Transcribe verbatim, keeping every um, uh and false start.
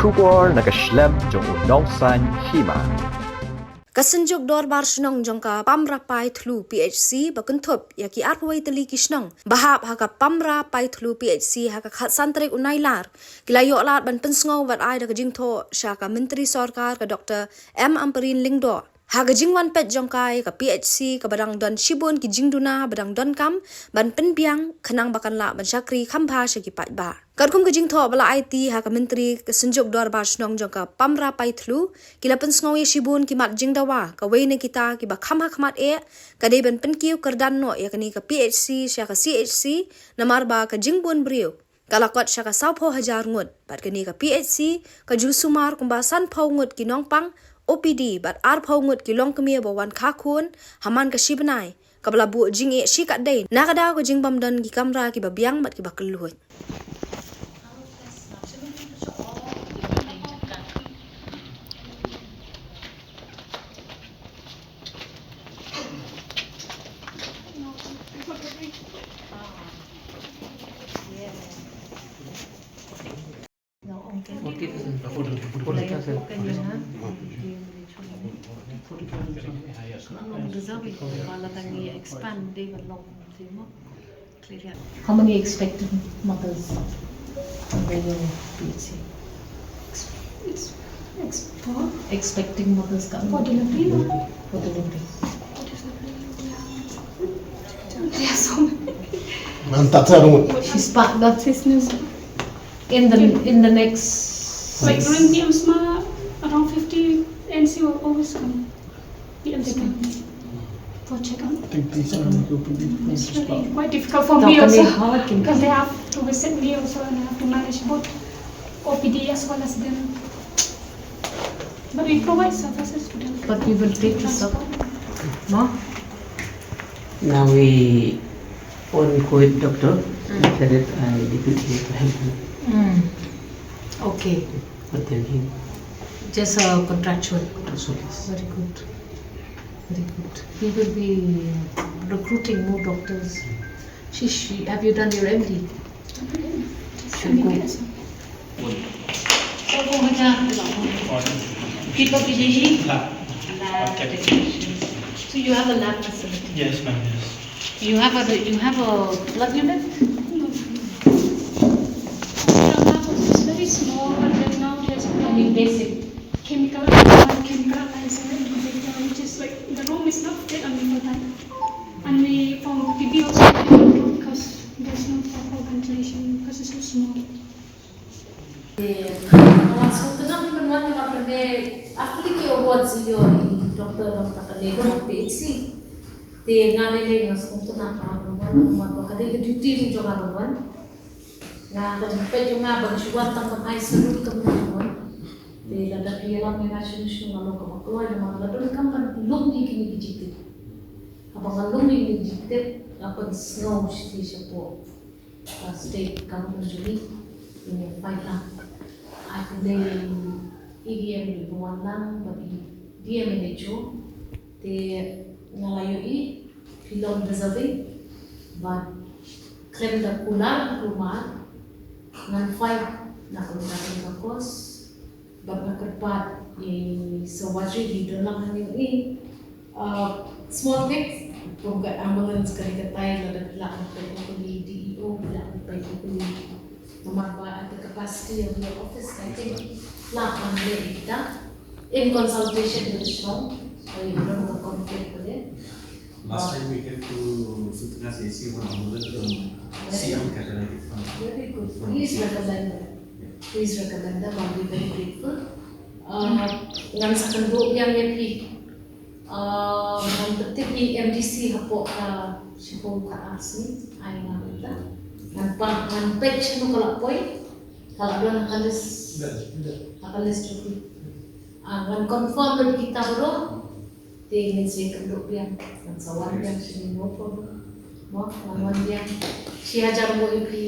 Khubor na ka shlem jong u nongsan hima. Ka Synjuk Dorbar Shnong jong ka Pamrapaithlu P H C ba kynthup ïa ki arphew tylli ki shnong ba hap ha ka Pamrapaithlu P H C ha ka khatsan tarik u Nailar ki la ïoh lad ban pynsngew bad ai da ka jingthoh sha ka Myntri Sorkar ka Doctor M Ampareen Lyngdoh. Ha ka jingwan peit jong ka ïa ka P H C kaba dang don shibun ki jingduna ba dang donkam ban pynbiang khnang ba kan lah ban shakri kham bha sha ki paidbah. Katkum ka jingthoh ba la aiti ha ka Myntri ka Synjuk Dorbar Shnong jong ka Pamrapaithlu ki la pynsngew ïa shibun ki mat jingdawa, kawei na kita kiba kham ha khmat eh ka dei ban pynkiew kyrdan noh ïa kane ka P H C sha ka C H C namar ba ka jingbun briew ka la kot sha ka sawphew hajar ngut bad kane ka P H C ka ju sumar kumba sanphew ngut ki nongpang O P D bad arphew ngut ki longkmie ba wan kha khun ha man ka shi bnai, kaba la buh jingeh shikatdei na ka daw ka jingbym don ki kamra kiba biang bad kiba kylluid. Expand, they will long. How many expecting mothers under your P H C? It's, it's, it's for expecting mothers coming for delivery, no? For delivery. For delivery, yeah. There are so many. Ma'am, that's our own. She's part, that's his news. In the, in the next, like, during P M S M A, around fifty N C were always coming. P M S M A. For checkup. I think these are open. It's really quite difficult for me also, because they have to visit me also and I have to manage both O P D as well as them. But we provide services to them. But we will take this up. Transport. No? Now we on COVID doctor. Mm. After that, I deputy to help him. Mm. Okay. But then he just a contractual. Contractual, yes. Very good. Very good. We will be recruiting more doctors. She, she, have you done your M D? Should go. People P J G? Lab. Lab technician. So you have a lab facility? Yes, ma'am, yes. You have a, you have a blood unit? No. The lab was just very small, but then now there's a, I mean, basic chemical, chemical analyzer and detector, which is like, the room is not fit only for that. And we found T B also very difficult because there's no proper ventilation because it's so small. Te nga la sngewtynnat ban wan namar mynne actually ki awards ïa i Doctor Doctor Kane ka P H C. Te nga lei lei nga sngewtynnat ban wan namar ba ka dei ka duty jong nga ban wan. Nga don peit jong nga ban shu wan tang ban ai salute ka ban wan. Te lada phi ïalam ïa nga shano shano nga long kaba kloi namar la donkam ban lum ïa kine ki jingtip. Haba nga lum ïa kine ki jingtip nga pynsngew shisha shapoh. State government jong ngi, ngi fight lang. Ai khublei ïa i D M ba wan lang bad i D M N H O. Te nga la ïohi phi long deserving bad khlem da kular kulmar ngan fight na ka bynta ka cause. Bad nga kyrpad ïa i Sawatri ba don lang hangne. Uh, small things, kum ka ambulance ka dei katai, lada phi lah ban peit locally, D E O phi lah ban peit locally. Namar ba at the capacity of your office, I think lah ban leh ïa kita in consultation with the shnong. Ïa, you don't have conflict with it. Last time we had to sutna C C one ambulance from C M Cataract Fund. Very good. Please recommend that. Yeah. Please recommend that. I'll be very grateful. Uh, ngan sa kynduh biang ïa phi. Uh, ngan pyntip ïa i M D C hapoh ka shiphew ka ar sngi. Ai ngan peit. Ngan peit shano ka la poi. Ka la don ha ka list. Ha ka list jong phi. Ah, ngan confirm ïa kita baroh. Te ngin sa ïakynduh biang, ngan sa wan biang shane, no problem. Mo, ngan wan biang. Shi hajar nguh ïa phi.